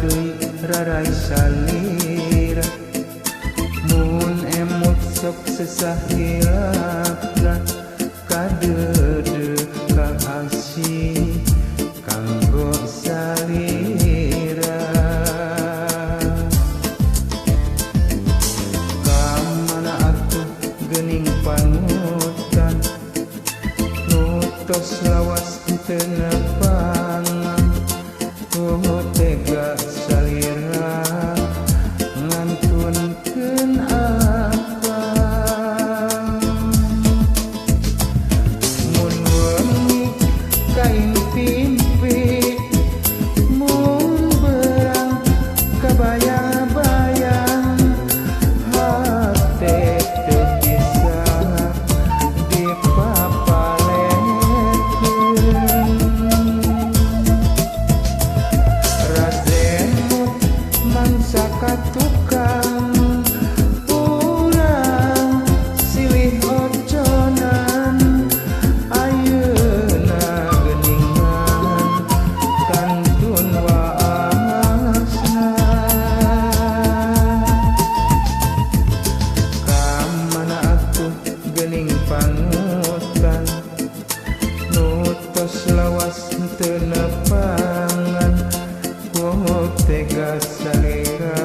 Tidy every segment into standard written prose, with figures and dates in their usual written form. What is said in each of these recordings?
deui rarai salira mun emut sok sesah hilapna kadeudeuh ka asih kanggo salira kamana atuh geuning panutan nu tos lawas teu nepangan oh tega salira ngantunkeun akang mun wengi kain pimpi mun berang kabayang-bayang hate teu bisa dipapalerkeun Rasemut mangsa ka tukang urang silih oconan ayeuna geuningan kantun waasna kamana atuh geuning panutan nu tos lawas teu nepangan oh tega salira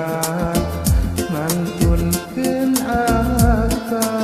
ngantunkeun akang.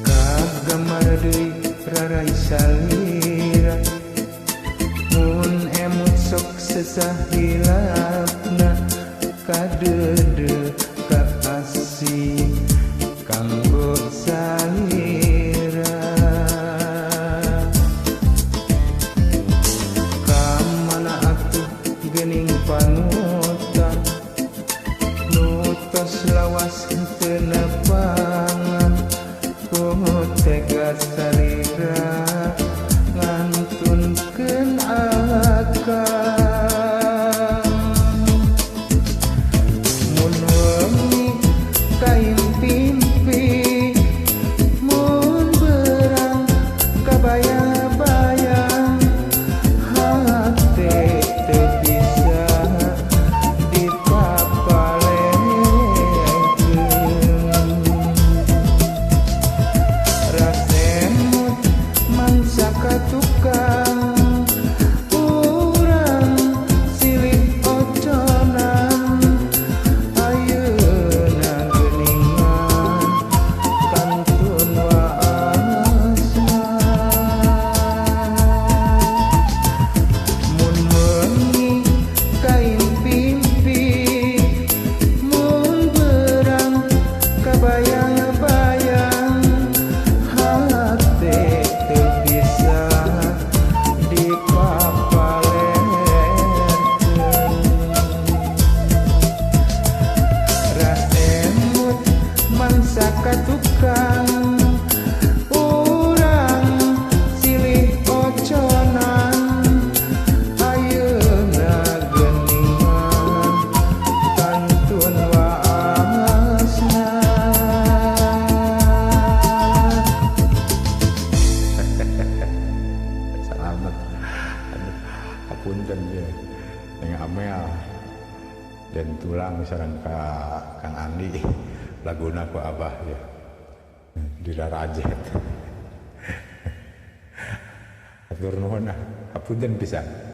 Kagamar deui rarai salira mun emut sok sesah hilapna kadeudeuh ka asih kanggo salira kamana atuh geuning panutan nu tos lawas teu nepangan oh tega salira ngantunkeun akang mun wengi kain pimpi mun berang kabayang-bayang hate teu bisa dipapalerkeun Rasemut mangsa ka tukang urang silih oconan ayeuna geuningan kantun waasna mun wengi kain pimpi mun berang kabayang-bayang hate teu bisa dipapalerkeun Rasemut mangsa ka tukang urang silih oconan ayeuna geuningan kantun waasna. Selamat. Aduh, hapunten ya. Neng Amel dan tulang sareng ka Kang Andi laguna ku Abah ya. Dirarajet. Hatur nuhun ah, hapunten pisan.